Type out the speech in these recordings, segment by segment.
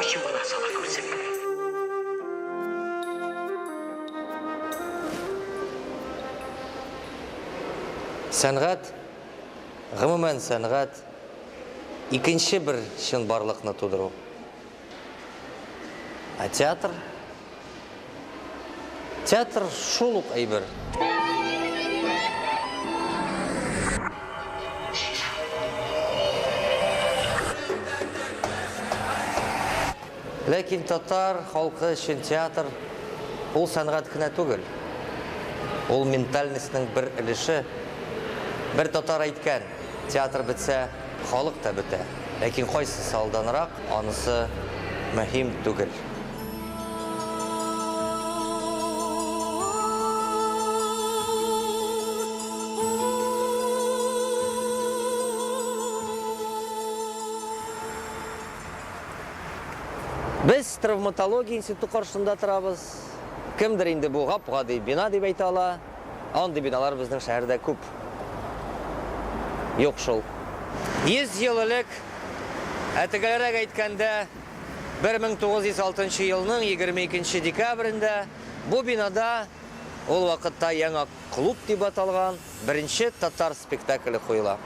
Ачуына сала күрсен. Сәнгать, гомумән сәнгать, икенче бер чынбарлыкны тудыру. Ә театр? Театр шул ук әйбер. Ләкин татар халкы өчен театр ул сәнгать кенә түгел. Ул ментальностьның бер өлеше. Бер татар әйткән, театр бетсә, халык та бетә. Ләкин кайсысы алданрак, анысы мөһим түгел. Без травматология институты каршында торабыз. Кемдер инде бу гап-гади бина дип әйтә ала. Андый биналар безнең шәһәрдә күп. Юк шул. 100 ел элек, ә төгәлрәк әйткәндә, 1906 елның 22 декабрендә бу бинада ул вакытта Яңа клуб дип аталган беренче татар спектакле куела.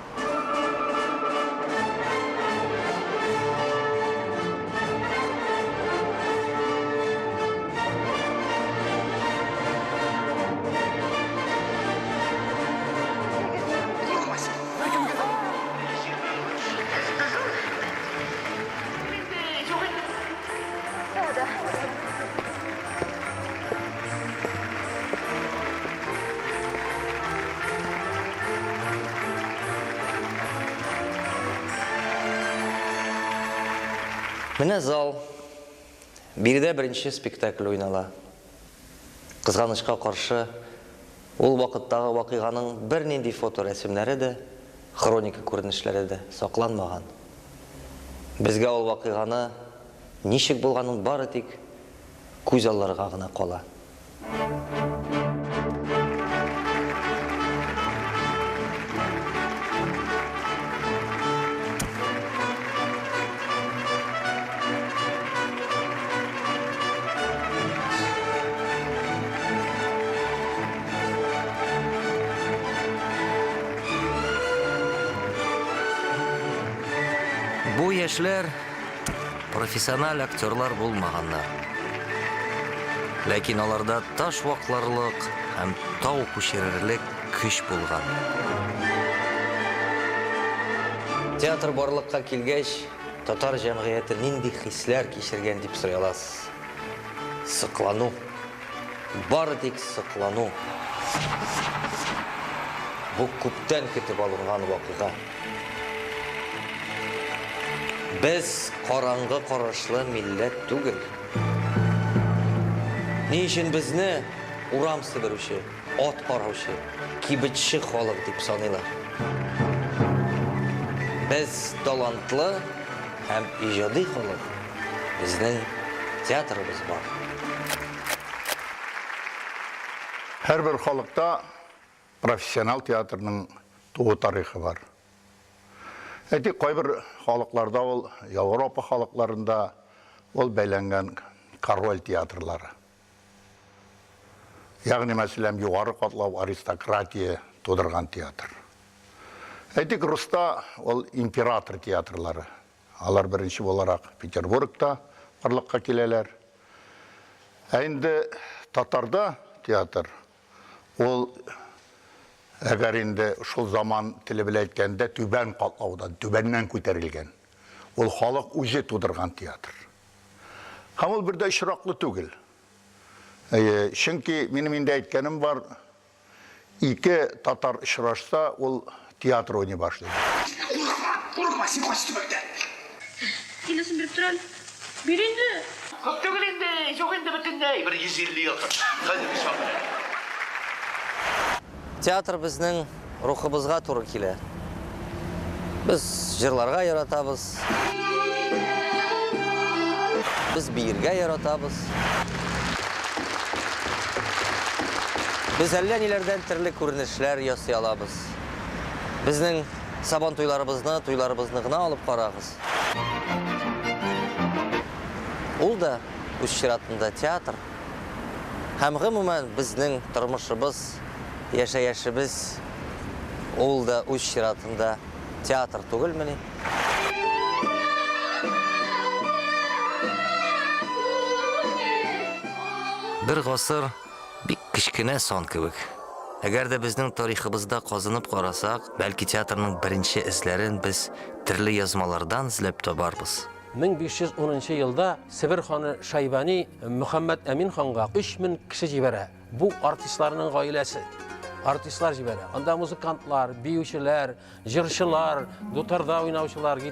Менә зал. Биредә беренче спектакль уйнала. Кызганычка каршы, ул вакыттагы вакыйганың бернинди фоторәсемнәре дә, хроника күренешләре дә сакланмаган. Безгә ул вакыйганы ничек булганын бары тик күз алларга гына кала. Бу яшьләр профессиональ актерлар булмаганнар. Ләкин аларда таш вакларлык һәм тау күчерерлек көч булган. Театр барлыкка килгәч, татар җәмгыяте нинди хисләр кичергән дип сорый аласыз? Соклану. Бары тик соклану. Бу күптән көтеп алынган вакыйга. Без караңгы карашлы милләт түгел. Ни өчен безне урам себерүче, ат караучы, кибетче халык дип саныйлар? Без талантлы һәм иҗади халык. Безнең театрыбыз бар. Һәрбер халыкта профессионал театрның туу тарихы бар. Әйтик, кайбер халыкларда ул, Европа халыкларында ул бәйләнгән король театрлары. Ягъни, мәсәлән, югары катлау аристократия тудырган театр. Әйтик, руста ул император театрлары. Алар беренче буларак Петербургта барлыкка киләләр. Ә инде татарда театр ул, әгәр инде шул заман теле белән әйткәндә, түбән катлаудан, түбәннән күтәрелгән. Ул халык үзе тудырган театр. Һәм ул бер дә очраклы түгел. Әйе, чөнки минем инде әйткәнем бар, Ике татар очрашса, ул театр уйный башлый. Курыкма, курыкма, син кайсы төбәктә? Килосын биреп тор әле. Бир инде. Күп түгел инде, юк инде бөтенләй, бер 150 якын. Хәзер чакырам. Театр безнең рухыбызга туры килә. Без җырларга яратабыз. Без биергә яратабыз. Без әллә ниләрдән төрле күренешләр ясый алабыз. Безнең Сабан туйларыбызны, туйларыбызны гына алып карагыз. Ул да үз чиратында театр. Һәм гомумән безнең тормышыбыз, яшәешебез ул да үз чиратында театр түгелмени? Бер гасыр бик кечкенә сан кебек. Әгәр дә безнең тарихыбызда казынып карасак, бәлки театрның беренче эзләрен без төрле язмалардан эзләп табарбыз. 1510 нчы елда Себер ханы Шайбани Мөхәммәд Әмин ханга 3000 кеше җибәрә. Бу артистларның гаиләсе. Артистлар җибәрә. Анда музыкантлар, биючеләр, җырчылар, дутарда уйнаучылар,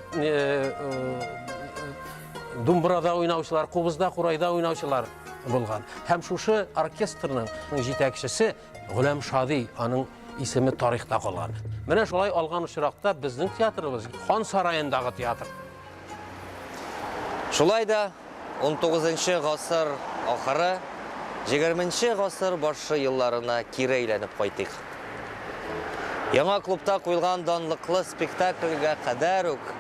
думбрада уйнаучылар, кубызда, курайда уйнаучылар булган. Һәм шушы оркестрның җитәкчесе Гөләм Шади, аның исеме тарихта калган. Менә шулай алган очракта безнең театрыбыз хан сараендагы театр. Шулай да 19 гасыр ахыры, 20 гасыр башы елларына кире әйләнеп кайтыйк. Яңа клубта куелган данлыклы спектакльгә кадәр үк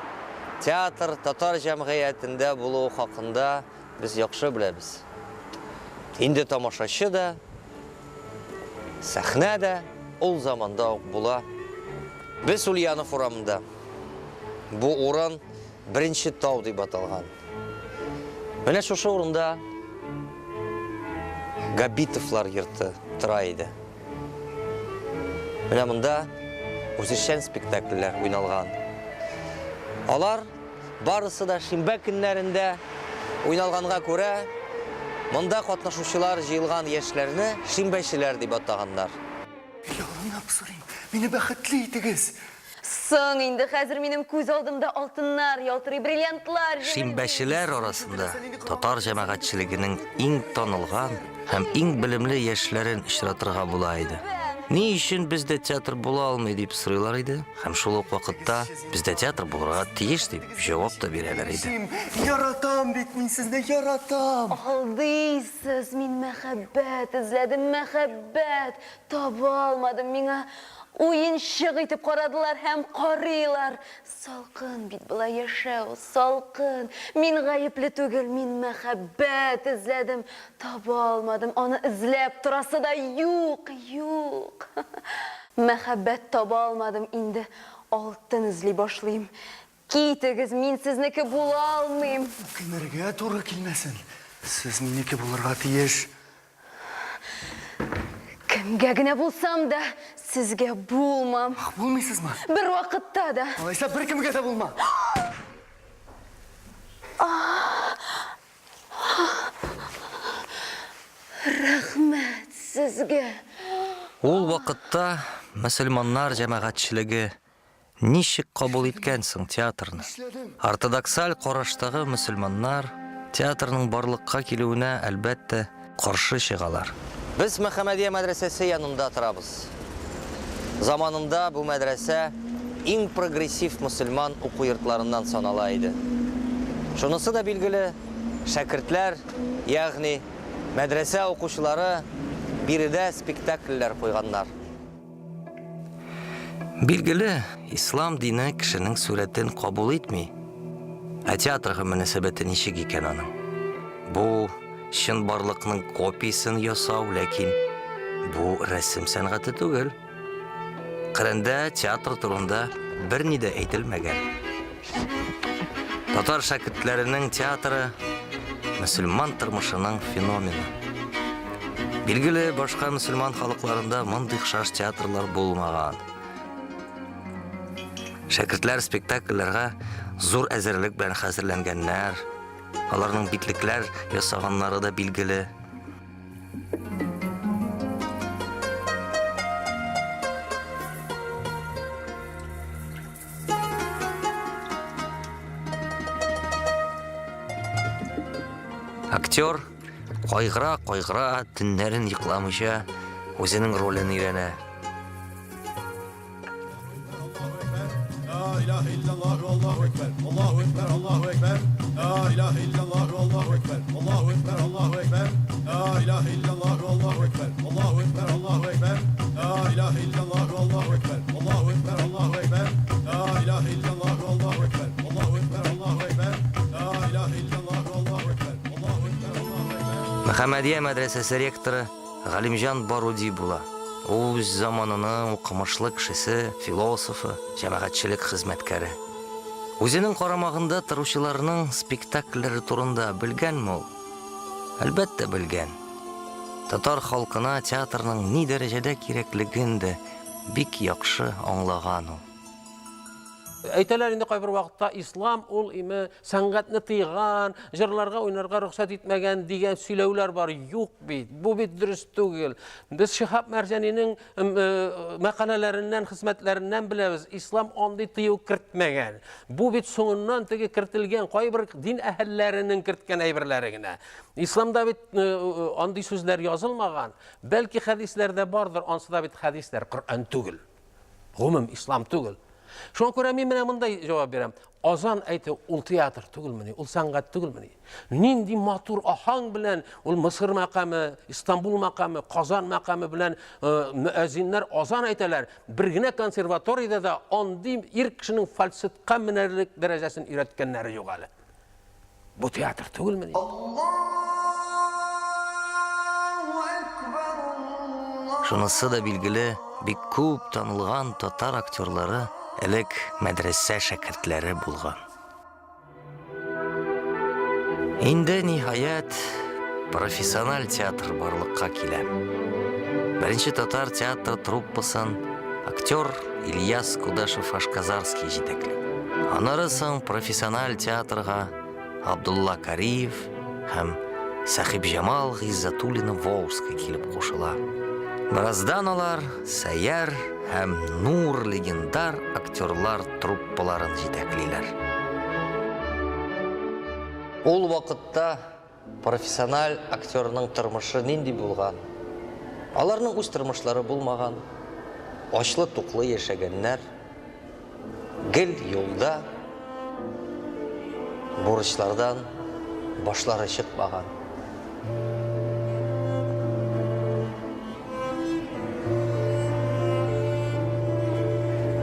театр татар җәмгыятендә булуы хакында без яхшы беләбез. Инде тамашачы да, сәхнә дә ул заманда ук була. Без Ульянов урамында. Бу урын Беренче тау дип аталган. Менә шушы урында Габитовлар йорты тора иде. Менә монда үзешчән спектакльләр уйналган. Алар барысы да шимбә көннәрендә уйналганга күрә, монда катнашучылар җыелган яшьләрне шимбәчеләр дип атаганнар. Ялынып сорыйм, мине бәхетле итегез! Соң инде хәзер минем күз алдымда алтыннар ялтырый, бриллиантлар җемелди. Шимбәчеләр арасында татар җәмәгатьчелегенең иң танылган һәм иң белемле яшьләрен очратырга була иде. Ни өчен бездә театр була алмый дип сорыйлар иде һәм шул ук вакытта бездә театр булырга тиеш дип җавап та бирәләр иде. Яратам бит мин сезне, яратам! Алдыйсыз, мин мәхәббәт эзләдем, мәхәббәт! Таба алмадым, миңа уенчык итеп карадылар һәм карыйлар. Салкын бит болай яшәү, салкын. Мин гаепле түгел, мин мәхәббәт эзләдем, таба алмадым, аны эзләп торасы да юк, юк. Мәхәббәт таба алмадым, инде алтын эзли башлыйм. Китегез, мин сезнеке була алмыйм. Үкенергә туры килмәсен, сез минеке булырга тиеш. Кемгә генә булсам да, сезгә булмам. Ах, булмыйсызмы? Бервакытта да. Алайса беркемгә дә булма. Рәхмәт сезгә. Ул вакытта мөселманнар җәмәгатьчелеге Ничек кабул иткән соң театрны? Ортодоксаль караштагы мөселманнар театрның барлыкка килүенә, әлбәттә, каршы чыгалар. Без Мөхәммәдия мәдрәсәсе янында торабыз. Заманында бу мәдрәсә иң прогрессив мөселман уку йортларыннан санала иде. Шунысы да билгеле, шәкертләр, ягъни мәдрәсә укучылары биредә спектакльләр куйганнар. Билгеле, ислам дине кешенең сурәтен кабул итми. Ә театрга мөнәсәбәте ничек икән аның? Бу чынбарлыкның копиясен ясау, ләкин бу рәсем сәнгате түгел. Коръәндә театр турында берни дә әйтелмәгән. Татар шәкертләренең театры мөселман тормышының феномены. Билгеле, башка мөселман халыкларында мондый охшаш театрлар булмаган. Шәкертләр спектакльләргә зур әзерлек белән хәзерләнгәннәр. Аларның битлекләр ясаганнары да билгеле. Актер кайгыра-кайгыра, төннәрен йокламыйча, үзенең ролен өйрәнә. Мөхәммәдия мәдрәсәсе ректоры Галимҗан Баруди була. Ул үз заманының укымышлы кешесе, философы, җәмәгатьчелек хезмәткәре. Үзенең карамагында торучыларның спектакльләре турында белгәнме ул? Әлбәттә, белгән. Татар халкына театрның ни дәрәҗәдә кирәклеген дә бик яхшы аңлаган ул. Әйтәләр инде кайбер вакытта ислам ул име сәнгатьне тыйган, җырларга уйнарга рөхсәт итмәгән дигән сөйләүләр бар. Юк бит, бу бит дөрес түгел. Без Шиһаб Мәрҗанинең э, мәкаләләреннән, хезмәтләреннән беләбез, ислам андый тыю кертмәгән. Бу бит соңыннан теге кертелгән кайбер дин әһелләренең керткән әйберләре генә. Исламда бит э, э, андый сүзләр язылмаган. Бәлки хәдисләрдә бардыр, ансы да бит хәдисләр, Коръән түгел. Гомум ислам түгел. Шуңа күрә мин менә мондай җавап бирәм. Азан әйтү ул театр түгелмени, ул сәнгать түгелмени? Нинди матур аһаң белән ул Мысыр мәкаме, Истанбул мәкаме, Казан мәкаме белән э, мөәзиннәр азан әйтәләр. Бер генә консерваториядә дә андый ир кешенең фальцетка менәрлек дәрәҗәсен өйрәткәннәре юк әле. Бу театр түгелмени? Шунысы да билгеле, бик күп танылган татар актерлары элек мәдрәсә шәкертләре булган. Инде, ниһаять, профессиональ театр барлыкка килә. Беренче татар театры труппасын актер Ильяс Кудашев-Ашказарский җитәкли. Аннары соң профессиональ театрга Абдулла Кариев һәм Сәхибҗамал Гыйззәтуллина-Волжская килеп кушыла. Бераздан алар Сәйяр һәм Нур легендар актерлар труппаларын җитәклиләр. Ул вакытта профессиональ актерның тормышы нинди булган? Аларның үз тормышлары булмаган, ачлы-туклы яшәгәннәр, гел юлда, бурычлардан башлары чыкмаган.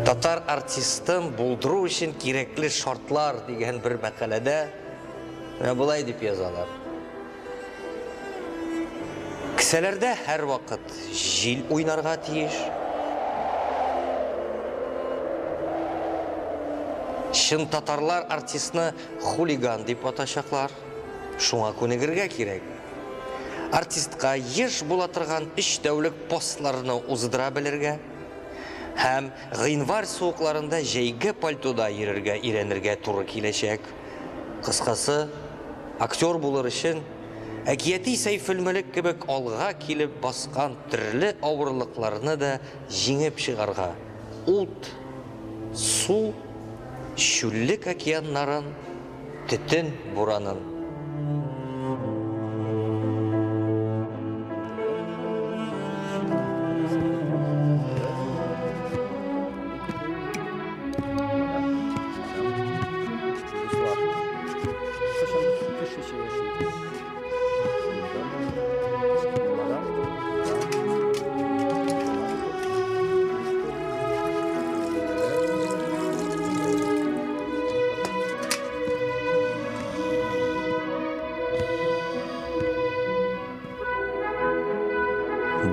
Татар артистын булдыру өчен кирәкле шартлар дигән бер мәкаләдә менә болай дип язалар. Кесәләрдә һәрвакыт җил уйнарга тиеш. Чын татарлар артистны хулиган дип атачаклар. Шуңа күнегергә кирәк. Артистка еш була торган өч тәүлек постларны уздыра белергә һәм гыйнвар суыкларында җәйге пальтода йөрергә өйрәнергә туры киләчәк. Кыскасы, актер булыр өчен, әкияти Сәйфелмөлек кебек алга килеп баскан төрле авырлыкларны да җиңеп чыгарга, ут, су, чүллек океаннарын, Төтен буранын.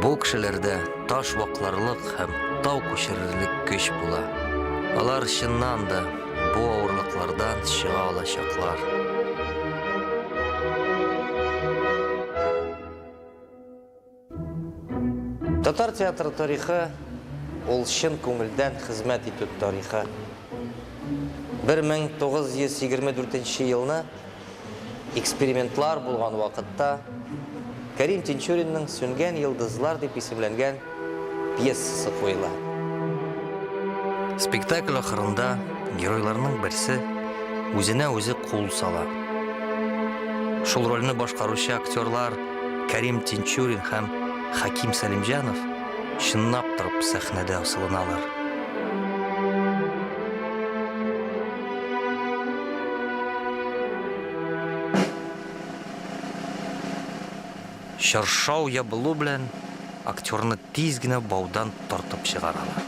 Бу кешеләрдә таш вакларлык һәм тау күчерерлек көч була. Алар чыннан да бу авырлыклардан чыга алачаклар. Татар театры тарихы ул чын күңелдән хезмәт итү тарихы. 1924 елны экспериментлар булган вакытта Кәрим Тинчуринның Сүнгән йолдызлар дип исемләнгән пьесасы куела. Спектакль ахырында геройларның берсе үзенә үзе кул сала. Шул рольне башкаручы актерлар Кәрим Тинчурин һәм Хәким Сәлимҗанов чынлап торып сәхнәдә асылыналар. Чаршау ябылу белән актерны тиз генә баудан тартып чыгаралар.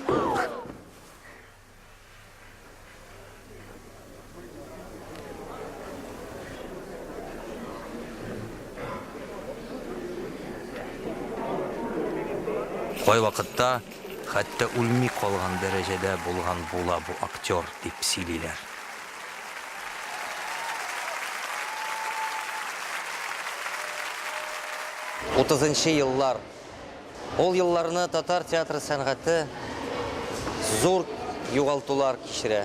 Кайвакытта хәтта үлми калган дәрәҗәдә булган була бу актер, дип сөйлиләр. Утызынчы еллар. Ул елларны татар театры сәнгате зур югалтулар кичерә.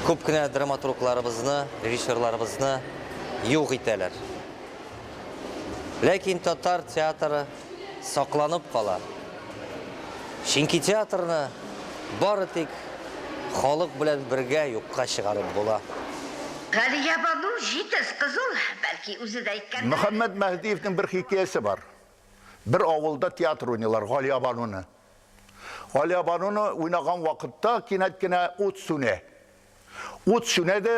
Күп кенә драматургларыбызны, режиссерларыбызны юк итәләр. Ләкин татар театры сакланып кала. Чөнки театрны бары тик халык белән бергә юкка чыгарып була. Галиябану җитез кыз ул, бәлки үзе дә әйткәндер. Мөхәммәт Мәһдиевнең бер хикәясе бар. Бер авылда театр уйныйлар, Галиябануны. Галиябануны уйнаган вакытта кинәт кенә ут сүнә. Ут сүнә дә,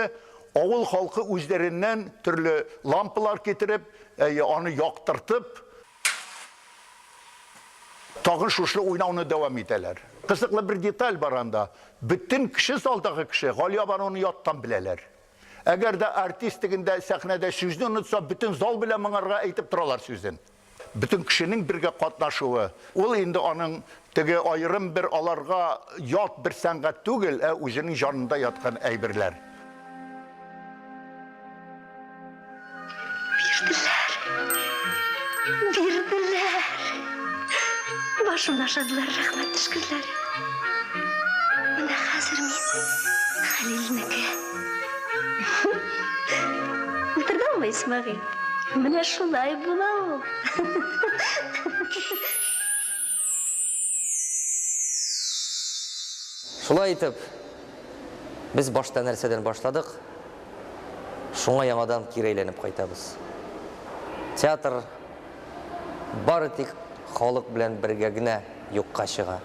авыл халкы үзләреннән төрле лампалар китереп, әйе, аны яктыртып, тагын шушы уйнауны дәвам итәләр. Кызыклы бер деталь бар анда. Бөтен кеше, залдагы кеше, Галиябануны яттан беләләр. Әгәр дә артист тегендә сәхнәдә сүзне онытса, бөтен зал белән моңарга әйтеп торалар сүзен. Бөтен кешенең бергә катнашуы, ул инде аның теге аерым бер аларга ят бер сәнгать түгел, ә үзенең җанында яткан әйберләр. Бирделәр. Бирделәр. Башымны ашадылар, рәхмәт төшкерләре. Менә хәзер мин Хәлилнеке. Утырдыңмы, Исмәгыйль? Менә шулай була ул. Шулай итеп, без башта нәрсәдән башладык, шуңа яңадан кире әйләнеп кайтабыз. Театр бары тик халык белән бергә генә юкка чыга.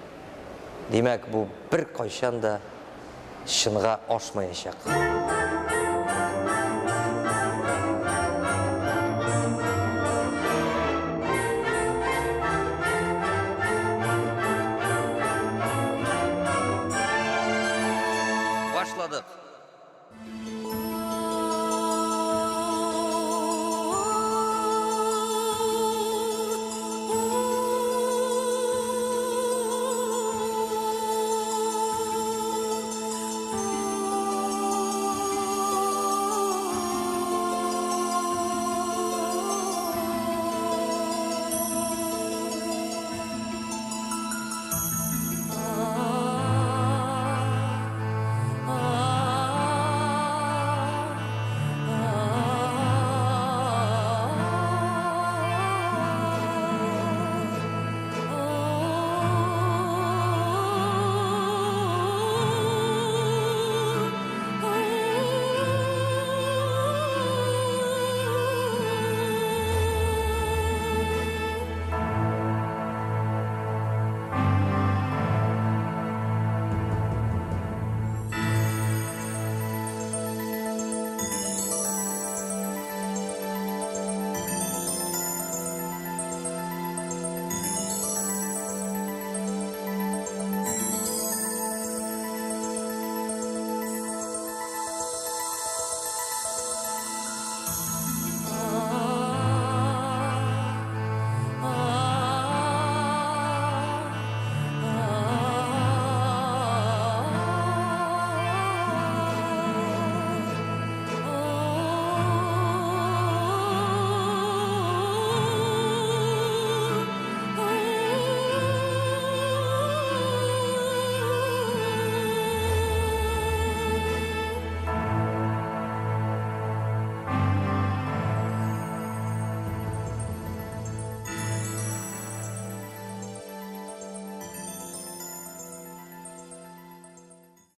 Димәк, бу беркайчан да чынга ашмаячак. Башладык.